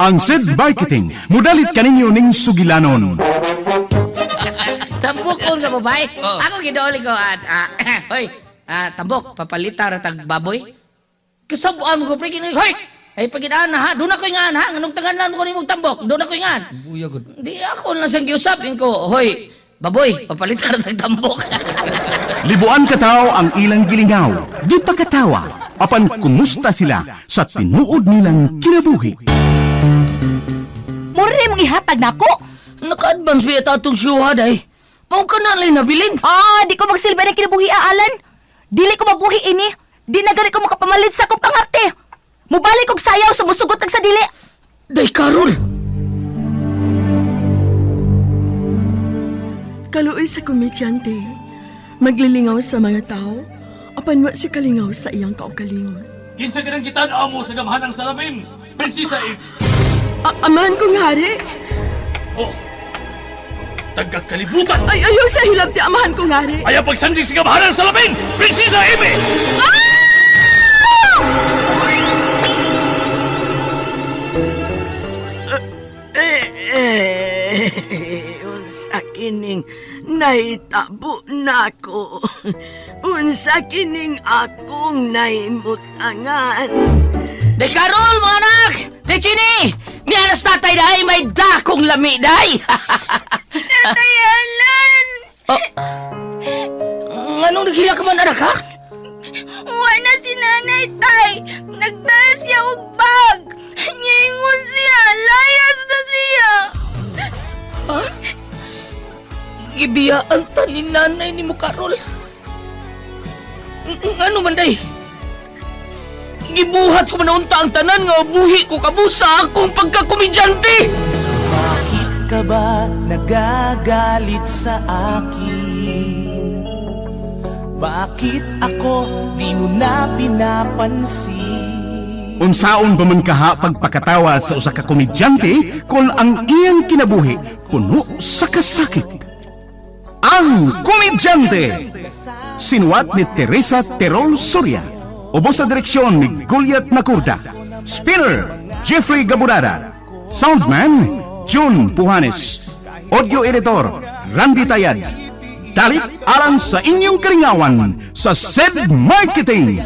Ang SED Marketing, mudalit kaninyo ning sugilanon. Tambok ko nga babae. Ako gidooli ko at hoy, tambok papalita ra tag baboy. Kasabuan ko pre kini, hoy. Ay pagidaan na ha, doon ako ingan ha, nganong tanganan ko nimong tambok, doon ako ingan. Buya gud. Di ako lang siyang giusap ko, hoy, baboy, papalita ra tag tambok. Libuan kataw ang ilang gilingaw, di pa katawa, apan kumusta sila sa tinuod nilang kinabuhi. Mura mong ihatag nako. Naka-advance ba yata atong siyuha day? Mao ka na lang nabilin. Ah, di ko magsilbi ng kinabuhi, Alan. Dili ko mabuhi ini. Di na gani ko makapamalit sa akong pangarte. Mubalik og sayaw sa musugot ag sa dili. Day Karol. Kaluoy sa komedyante. Maglilingaw sa mga tao, apan wa si kalingaw sa iyang kaugalingon. Kinsa ka nang gitan-aw mo sa gamhan ng salamin, Prinsesa Eve? Amahan kong hari! Oh, tagakalibutan! Ay, ayaw sa hilabti, amahan kong hari! Ayaw pagsandig sa gamhan ng salamin, Prinsesa Eve! Eh, unsa kining nahitabo nako. Unsa kining akong nahimutangan. Day Karol, mga anak! Day Chini! Mianas tatay day, may dakong lami day! Tatay Alan! Oh. Nganong naghila ka man, anak, ha? Wala si nanay tay. Nagdala siya og bag. Niingon siya, layas na siya. Gibiyaan ta ni nanay ni mo, Karol. Ngano man, day? Gibuhat ko man unta ang tanan nga buhi ko kamo sa akong pagkakomedyante! Bakit ka ba nagagalit sa akin? Bakit ako di mo na pinapansin? Unsaon ba man kaha pagpakatawa sa usa ka komedyante kung ang iyang kinabuhi puno sa kasakit? Ang Komedyante! Sinuwat ni Teresa Terol Soria. Ubos sa direksyon ni Goliath Nakurda. Spinner, Jeffrey Gaburada. Soundman, June Puhanes. Audio editor, Randy Tayad. Dalit alang sa inyong karingawan sa SED Marketing.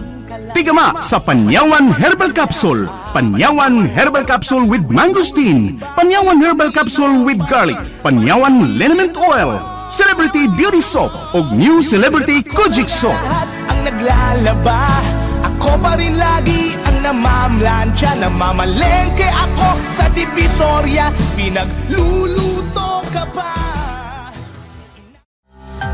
Tigama sa Panyawan Herbal Capsule, Panyawan Herbal Capsule with Mangosteen, Panyawan Herbal Capsule with Garlic, Panyawan Liniment Oil, Celebrity Beauty Soap ug New Celebrity Kojic Soap. Lahat ang naglalaba, ako pa rin lagi ang namamlansya. Namamalengke ako sa Divisoria, pinagluluto ka pa.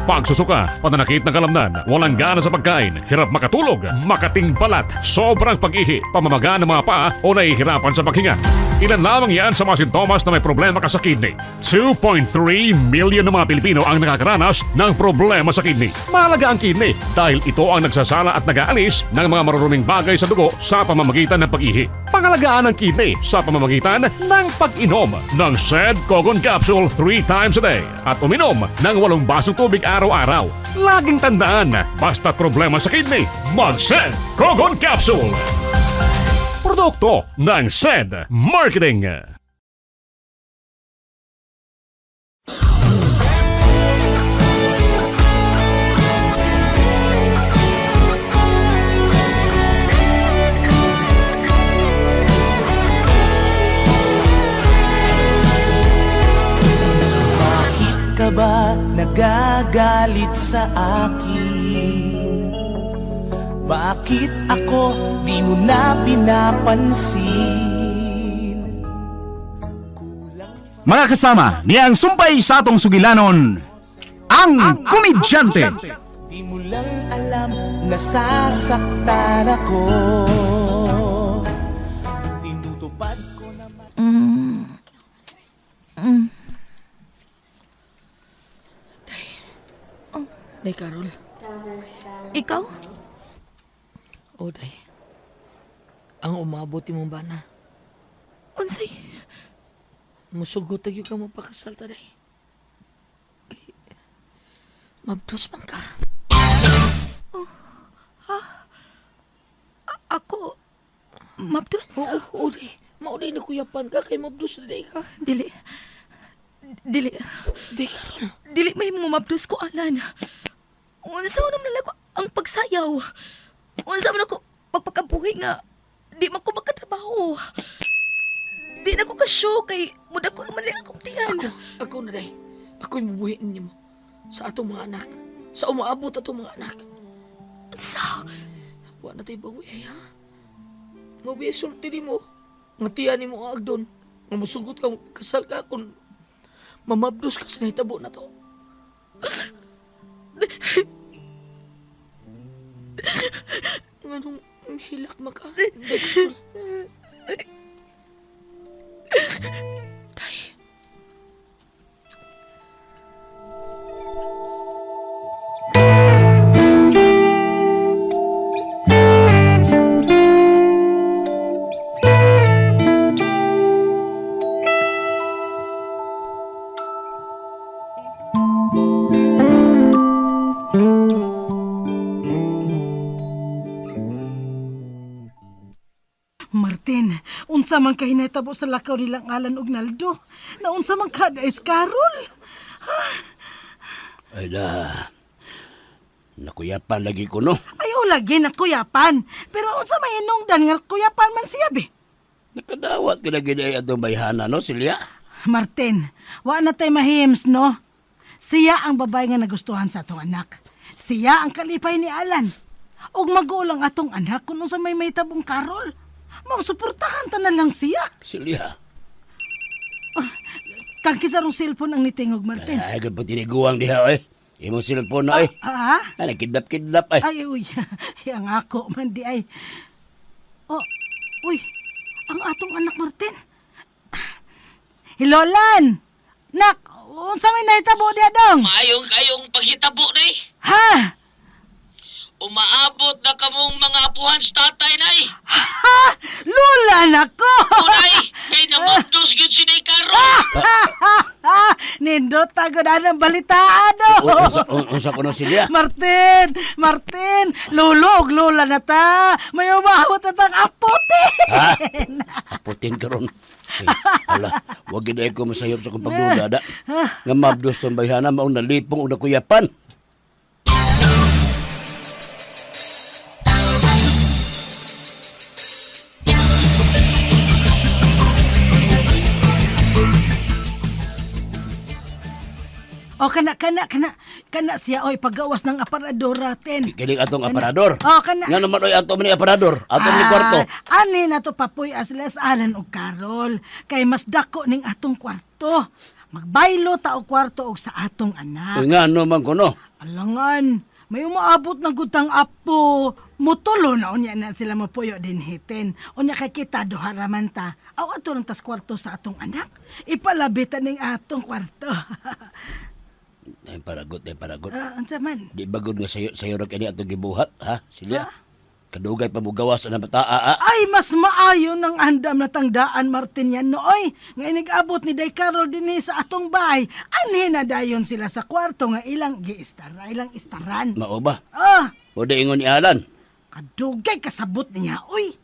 Pagsusuka, pananakit ng kalamnan, walang gana sa pagkain, hirap makatulog, makating balat, sobrang pag-ihi, pamamaga ng mga paa o nahihirapan sa paghinga. Ilan lamang yan sa mga sintomas na may problema ka sa kidney. 2.3 million ng mga Pilipino ang nakakaranas ng problema sa kidney. Mahalaga ang kidney dahil ito ang nagsasala at nag-aalis ng mga maruruming bagay sa dugo sa pamamagitan ng pag-ihi. Pangalagaan ang kidney sa pamamagitan ng pag-inom ng SED Kogon Capsule 3 times a day at uminom ng 8 basong tubig araw-araw. Laging tandaan, basta problema sa kidney, mag-SED Kogon Capsule! Produkto ng SED Marketing. Bakit ka ba nagagalit sa akin? Bakit ako di mo na pinapansin? Mga kasama, niya ang sumpay sa atong sugilanon, ang Komedyante. Di mo lang alam nasasaktan ako. Tinutupad ko naman. Day Karol. Ikaw? O, day. Ang umabot imong bana. Unsay? Musugot tayo ka mapakasal ta, day. Kay, mabdos man ka. Ako mabdos? Oo, oo, day. Mao day nakuyapan ka kay mabdus na day ka. Dili. Dili. Day karon. Dili may mabdus ko, Alan. Unsa man nala ko ang pagsayaw. Unsa man ako pagpakabuhi nga di man ko makatrabaho. Di na ko ka-show kay muda ko naman lang akong tiyan. Ako, ako na day. Ako'y mabuhi ninyo mo. Sa atong mga anak. Sa umaabot atong mga anak. Unsa? Wa na tayo bawi ay ha. Mabuhi sulti nimo. Nga tiyan nimo ang agdon. Nga musugot ka, kasal ka kung mamabdos ka sa nahitabo na to. Nganong hilak maka? Day ka. Tay. Martin, unsa man kay hinatabo sa lakaw nilang Alan ug Naldo? Na unsa man kada is Carol? Ay da. Nakuyapan lagi ko no. Ay o lagi na kuyapan. Pero unsa may hinungdan nga kuyapan man siya be? Nakadawat ka na gid ay atong bayhana no, Silya. Martin, wa na tay mahims no. Siya ang babae nga nagustuhan sa atong anak. Siya ang kalipay ni Alan. Ug magulang atong anak kung unsa may mahitabong Carol. Mao suportahan ta na lang siya. Silya. Kang kinsa rong cellphone ang nitingog Martin. Ay, gud po tiniguang diha oy. Imong cellphone na oy. Ah? Ay, nagkidnap-kidnap ay. Ay, uy. Ang ako man di ay. Oh, uy. Ang atong anak, Martin. Hello, Lan. Nak, unsa may nahitabo diya dong? Maayong kayong paghitabo nay. Ha? Umaabot na kamong mga apuhan sa tatay nay. Ha? Lula na ko! Unay, kay namabdos gyud si Day Carol. Nindot tagod anang balitaan O- oh. Unsa unsa ko no Silya? Martin! Martin! Lolo og lola na ta! May umabot na tang aputin! Ha? Aputin karon. Ay, ala, wag gid ay ko masayop sa akong pagduda da. Nga mabdos tong bayhana mao nalipong og nakuyapan. O kana kana kana kana siya oy pagawas ng aparador raten. Kining atong aparador. Oh, kana. Nga naman oy ato man ni aparador, ato ni kwarto. Ah, ani na to papoy as les Alan og Carol kay mas dako ning atong kwarto. Magbaylo ta og kwarto og sa atong anak. Uy, nga no man kuno. Alangan, may umaabot ng gutang apo. Mutulo na unya na sila mapuyo din hitin. Unya kay kita duha ra man ta. Aw ato lang tas kwarto sa atong anak. Ipalabi ta ning atong kwarto. Ay paragot, ay paragot. Ah, unsa man? Di ba gud nga sayo sayo ra kini atong gibuhat, ha? Silya. Kadugay pa mo gawas ang bataa, ah. Ay, mas maayo ng andam na tangdaan, Martin yan nooy. Nga inigabot ni Day Carol dinhi sa atong bahay. Anhi na dayon sila sa kwarto nga ilang giistara, ilang istaran. Mao ba? Ah, O di ingon ni Alan. kadugay kasabot niya, uy.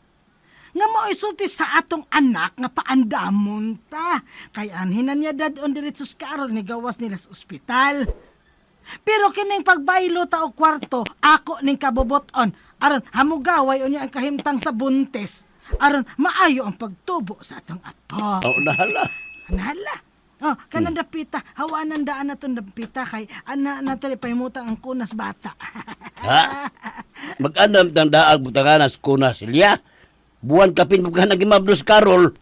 Nga mao'y sulti sa atong anak nga paandamon ta. Kay anhi na niya dadon diretso sa Carol ni gawas nila sa ospital. Pero kining pagbaylo ta og kwarto, ako ning kabuboton. Aron hamugaway unya ang kahimtang sa buntis. Aron maayo ang pagtubo sa atong apo. O nahala. Anhala. Oh, kanang dapita, hawaan ang daan naton dapita kay ana nato ipahimutang ang kunas bata. Ha? Mag-andam tang daag butanganas kuna Silya. Buwan kapin mo ka nagimabdos Carol.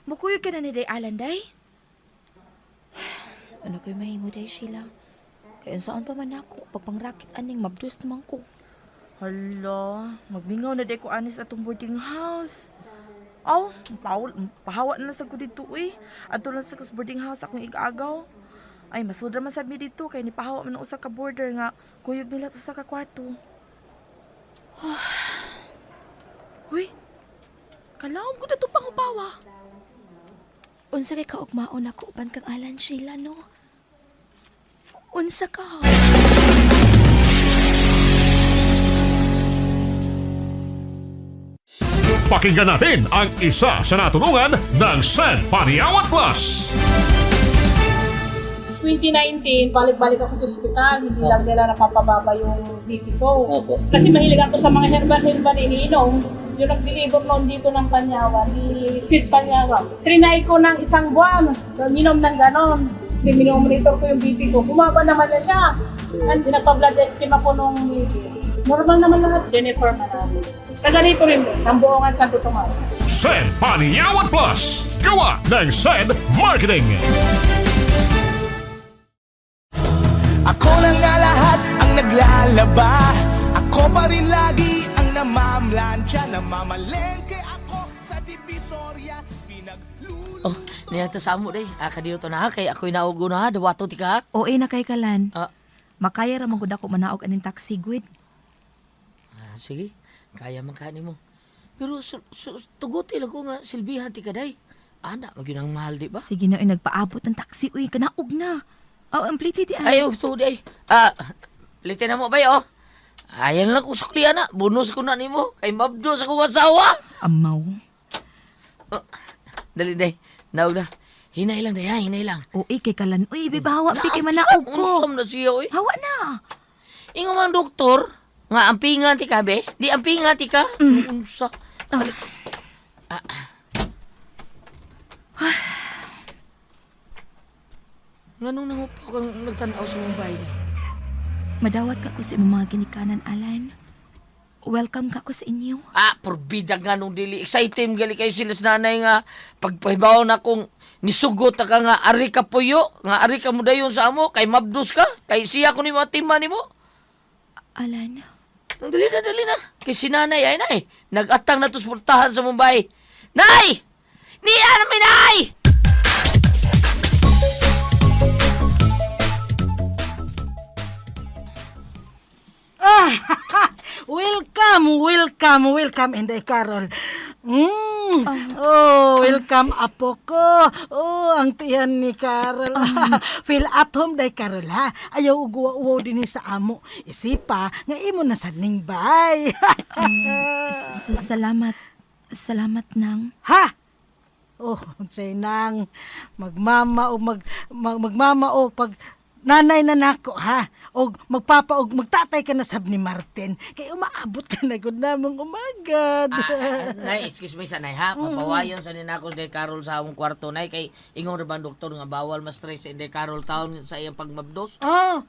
Mukuyog ka na ni Day Alan, Day? Ano ko'y mahimo day, Sheila? Kay unsaan pa man ako, pagpangrakit aning mabdos naman ko. Hala, magmingaw na day ko anis atong boarding house. Aw, paul, pahawa na lang sa ko dito eh. Ato lang sa kas boarding house akong igaagaw. Ay, masudra man sad mi dito kay nipahawa man ang usa ka border nga kuyog nila sa usa ka kwarto. Uy, kalawom ko na itong pangupawa. Unsa kay kaugmaon ako uban kang Alan Sheila, no? Unsa ka? Pakinggan natin ang isa sa natulungan ng San Paniawan Plus. 2019, balik-balik ako sa ospital, hindi lang nila napapababa yung BP ko. Kasi mahilig ako sa mga herbal-herbal iniinom. Yung nag-deliver noon dito ng Panyawan, ni Sid Panyawan. Trinay ko ng isang buwan, minom ng ganon. Minomonitor ko yung BP ko. Bumaba naman na siya. And nagpa-blood team ako nung BP. Normal naman lahat. Jennifer Manalis. Taga rito rin, ng Buongan Santo Tomas. Sen Paniawan Plus. Gawa ng Sen Marketing. Ako na nga lahat ang naglalaba. Ako pa rin lagi ang namamlansya. Namamalengke ako sa Divisoria. Pinagluluto Oh, niya ta sa amo day. Ah, kadiyo to na ha. Kay ako'y naugo na ha. Dawato ti ka ha. OA na kay kalan. Ah. Makaya ra man gud ako manaog aning taxi gwid. Ah, sige, kaya man ka nimo. Pero tuguti lang ko nga silbihan ti kaday. Ana, magyun ang mahal di ba? Sige na uy, nagpaabot ang taxi uy, kanaog na. Aw, ang pliti di ay. Ay, oh, di ay. Ah, pilitin na mo ba oh. Ayan lang kung sukli ana. Bonus ko na nimo. Kay mabdo sa kong asawa. Amaw. Oh, dali day. Naog na. Hinay lang day ha, hinay lang. OA kay kalan uy, bibawa pi kay manaog ko. Unsam na siya oy. Hawa na. Ingo man doktor, nga ampingan ti ka be. Di ampingan ti ka. Unsa? Balik. Ah. Nganong nangupo kang nagtanaw sa mong bahay day? Madawat ka ko sa imong mga ginikanan, Alan. Welcome ka ko sa inyo. Ah, porbida nga nung dili. Excited gali kayo sila sa nanay nga pagpahibaw na kung nisugot na ka nga ari ka puyo, nga ari ka mo dayon sa amo, kay mabdos ka, kay siya ko ni mga tima nimo. Alan, Ang dali na, dali na. Kay si nanay ay nay. Nagatang na to sa pultahan sa Mumbai. Nay! Niya na may nay! Ah, welcome, welcome, welcome, Inday Carol. Oh, welcome, apo ko. Oh, ang tiyan ni Carol. Feel at home, Day Carol, ha? Ayaw uguwa-uwaw din sa amo. Isipa, nga imo na sa bay. salamat. Salamat nang. Ha? Oh, unsay nang magmama o magmama o pag nanay na nako ha og magpapa og magtatay ka na sab ni Martin kay umaabot ka na gud namong umagad. Ah, nay, excuse me sa nay ha. Papawayon sa ninako si Carol sa among kwarto nay kay ingon ra ba ang doktor nga bawal ma-stress si Inday Carol taon sa iyang pagmabdos. Oh,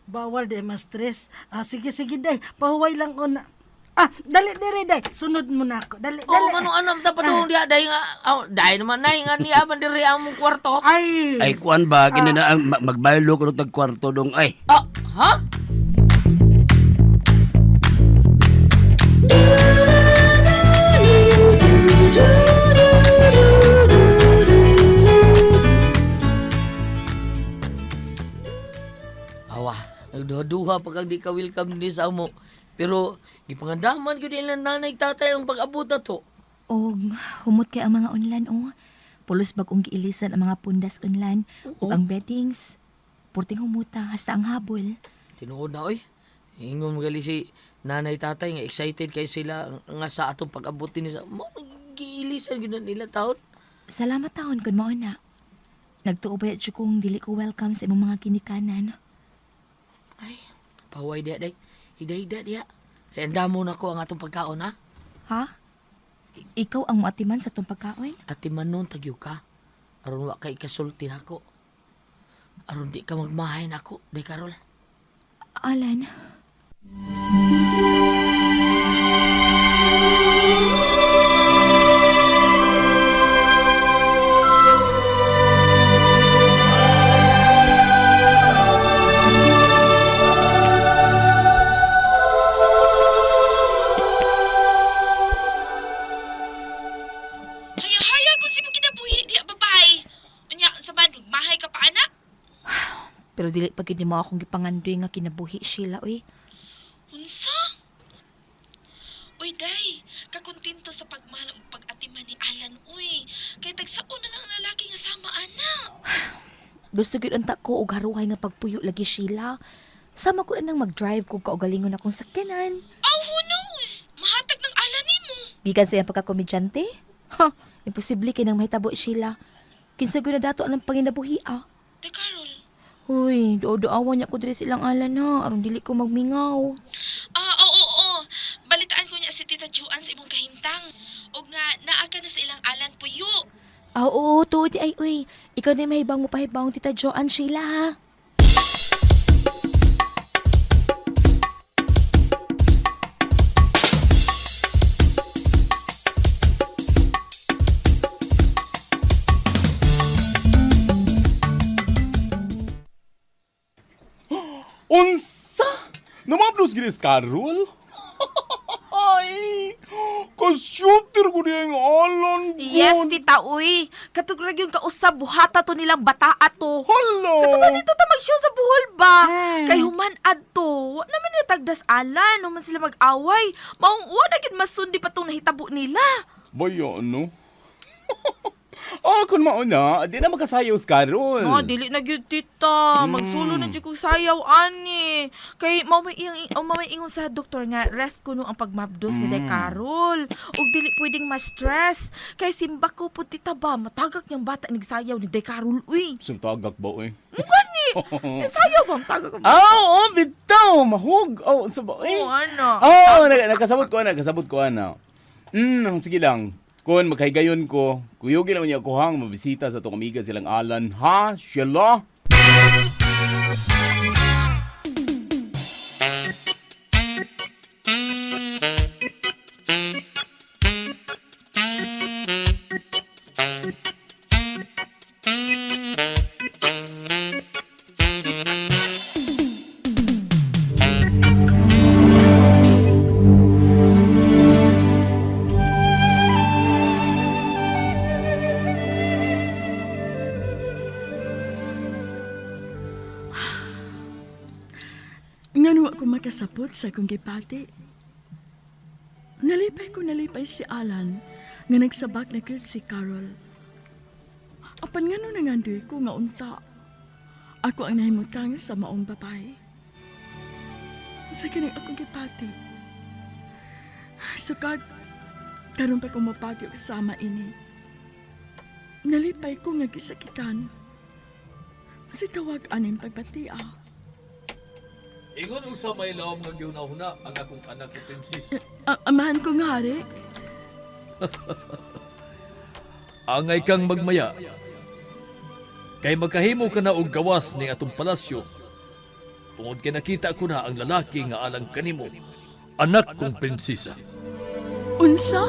bawal di ma-stress. Ah, sige sige day, pahuway lang una. Ah, dali diri day, sunod mo na ako. Dali Oo, dali. oh, ano ano dapat doon diha dai nga oh, dai naman nay nga niya man diri ang among kwarto. Ay. Ay kuan ba kini na ang magbaylo ko tag kwarto dong ay. Ah, ha? Awa, nagduha-duha pa kang di ka welcome ni sa amo. Pero gipangandaman gyud ilang nanay tatay ang pag-abot na to. Og humot kay ang mga unlan oh. Pulos bag-ong giilisan ang mga pundas unlan ug ang beddings. Purting humuta hasta ang habol. Tinuod na oy. Ingon mo gali si nanay tatay nga excited kay sila nga sa atong pag-abot ni sa mo giilisan gyud na nila taon. Salamat taon kun mao na. Nagtuo ba jud kong dili ko welcome sa imong mga ginikanan. Ay, paway diha day. Hida-hida diha. Kay andamo na ko ang atong pagkaon ha. Ha? Ikaw ang moatiman sa tong pagkaon? Ati manon tagyo ka. Aron wa kay kasulti nako. Aron di ka magmahay nako, day Karol. Alan, Haya-haya kung si mo kinabuhi diya babae. Unya, sa man, mahay ka pa anak. pero dili pa gid nimo akong gipangandoy nga kinabuhi Sheila oy. Unsa? Uy, day, kakontento sa pagmahal ug pag-atiman ni Alan, uy. Kay tagsaon na lang ang lalaki nga sama ana. Gusto gyud unta ko og haruhay nga pagpuyo lagi Sheila. Sama ko na nang mag-drive kog kaugalingon akong sakyanan. Oh, who knows? Mahatag ng Alan nimo. Gikan sa iyang pagkakomedyante? Ha, imposible kay nang mahitabo Sheila. Kinsa gyud na dato ang panginabuhi ah. De Carol. Uy, duo-duawan niya ko diri silang Alan ha, aron dili ko magmingaw. Ah, oo, oo, oo. Balitaan ko niya si Tita Juan sa imong kahimtang. Og nga naa ka na sa ilang Alan puyo. Ah, oo, tuod di ay uy. Ikaw na mahibang mo pahibang Tita Joanne Sheila ha. Unsa? Namablos gid si Carol? Ay, kasyuter ko niya ang Alan ko. Yes, Tita Uy. Katugrag yung kausap, buhata to nilang bataa to. Hala! Katupa dito ta mag-show sa Bohol ba? Kay human adto. Wa naman niya tagdas alan, human sila mag-away. Maong wa na gyud masundi pa tong nahitabo nila. Baya, ano? Ah, kung mauna, di na magkasayaw si Carol. No, dili na gyud tita. Magsulo na gyud kog sayaw ani. Kay mao may iyang o mao may ingon sa doktor nga rest kuno ang pagmabdos ni Day Carol. Ug dili pwedeng ma-stress. Kay simba ko pud tita ba matagak niyang bata nigsayaw ni Day Carol uy. Sumtagak ba, eh? Gani. Sayaw ba matagak ang Ah, oo, bitaw, mahug. Oh, sa ba, eh? Oh, ano? Oh, nakasabot ko, nakasabot ko, ana. Sige lang. Kung magkahigayon ko, kuyugin naman niya ako hang mabisita sa itong amiga silang Alan. Ha, Sheila? Ngano ako makasapot sa akong gipati. Nalipay ko nalipay si Alan nga nagsabak na gyud si Carol. Apan ngano nangandoy ko nga unta. Ako ang nahimutang sa maong babay. Sa kining akong gipati. Sukad, karon pa ko mapati og sama ini. Nalipay ko nga gisakitan. Si tawag aning pagbati ah. Ingon usa may lawom nga gihuna-huna ang akong anak ni prinsesa. Amahan ko nga hari. Angay kang magmaya. Kay magkahimo ka na og gawas ni atong palasyo. Tungod kay nakita ko na ang lalaki nga alang kanimo, anak kong prinsesa. Unsa?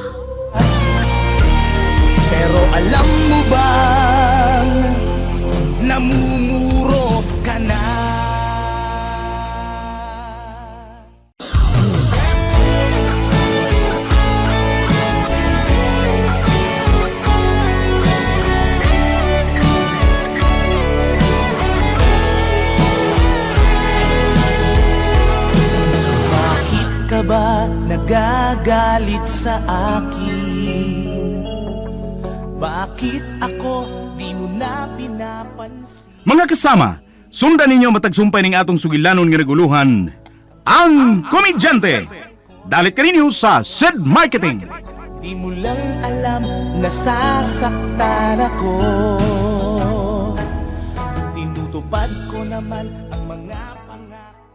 Pero alam mo bang namumuro ka na? Bakit ka ba nagagalit sa akin? Bakit ako di mo na pinapansin? Mga kasama, sundan ninyo matagsumpay ning atong sugilanon nga naguluhan, ang Komedyante. Dalit kaninyo sa Sid Marketing. Di mo lang alam nasasaktan ako. Tinutupad ko naman ang mga pangako.